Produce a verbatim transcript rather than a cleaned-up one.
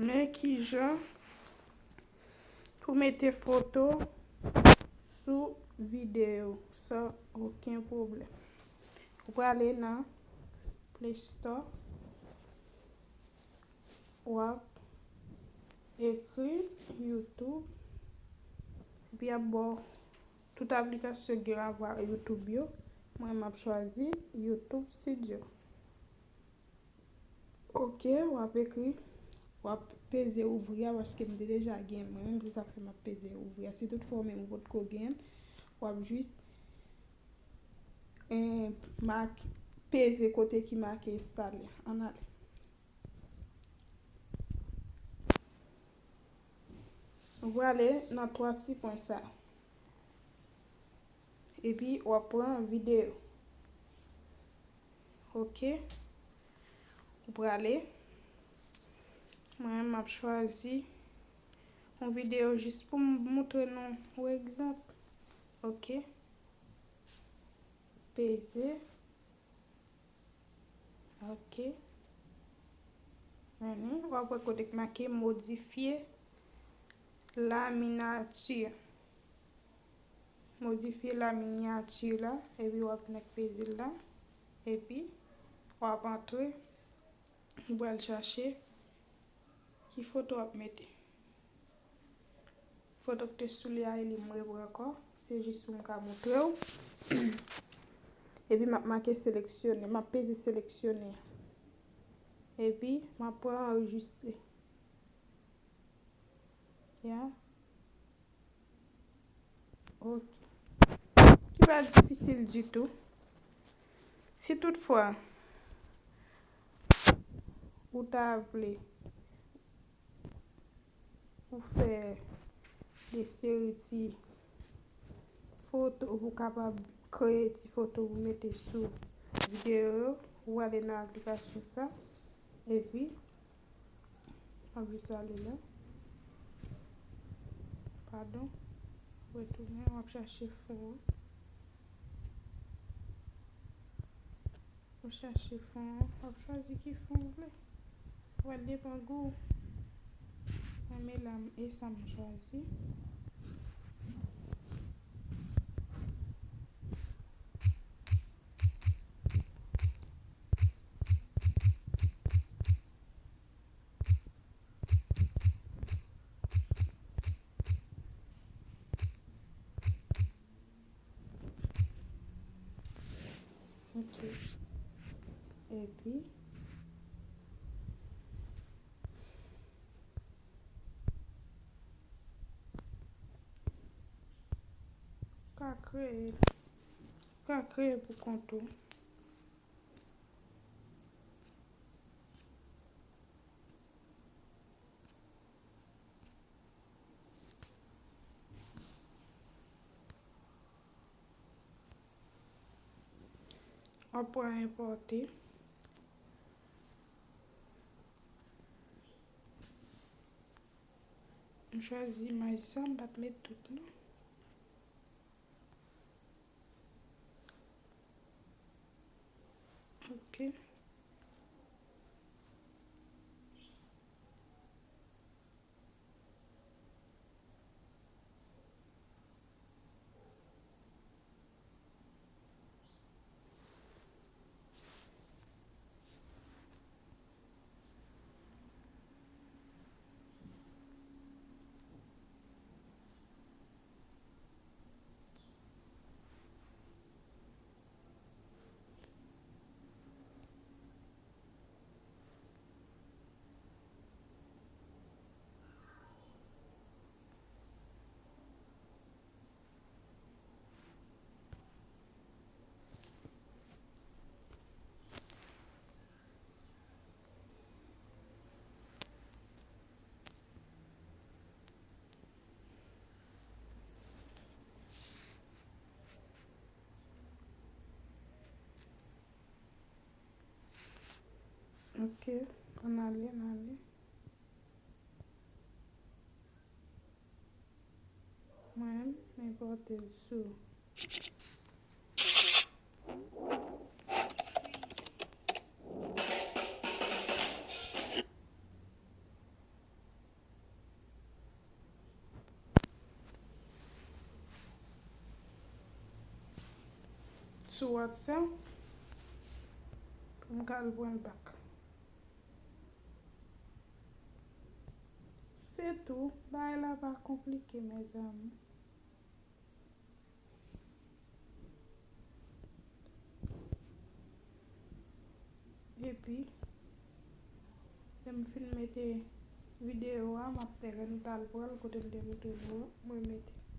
Men kijan pou mete foto sou videyo san okenn pwoblèm. Ou prale nan Play Store, w ap ekri YouTube, epi y ap ba w tout aplikasyon ki gen rapò ak YouTube yo. Mwen, m ap chwazi YouTube Studio. Ok, w ap ekri, w ap peze ouvri a, paske m te deja gen, mwen menm, se sa fè m ap peze ouvri a. Si toutfwa ou menm ou potko gen, w ap jis, eh, mak-, peze kote ki make enstale a. Ann ale. Ou prale nan twa ti pwen sa. Epi w ap pran videyo. Ok. Ou prale. Mwen, m ap chwazi yon videyo jis pou m moutre nou yon egzanp. Ok. Peze. Ok. Mennen, w ap wè kote k make modifye la miniature. Modifye la miniature la, epi w ap vin ak peze l la, epi w ap antre, ou pral chache ki foto w ap mete. Foto k te sou li a, e li m repran ankò, se jis pou m ka montre w. Epi m ap make seleksyone, m ap peze seleksyone. Epi m ap pran anrejistre. Ya. Ok. Ki pa difisil ditou. Si toutfwa ou ta vle ou fè de seri ti foto, ou kapab kreye ti foto pou mete sou videyo yo, ou ale nan aplikasyon sa, epi w ap jis ale la. Padon. Retounen, w ap chache fon an. W ap chache fon an, w ap chwazi ki fon w vle. Ou pral depann gou w. Mwen, men la, e sa m chwazi. Ok. Epi, ou ka kreye, ou ka kreye pou kont ou. W ap pran enpòte. M chwazi imaj sa, m pa t met tout non. Ok. Ok, ann ale, ann ale. Mwen, m enpòte l sou. sou WhatsApp pou m ka al pran l back. Se tou, bagay la pa konplike, mezanmi. Epi, lè m fin mete videyo a, m ap te retourne al pran l kote m te montre nou an, mwen mete.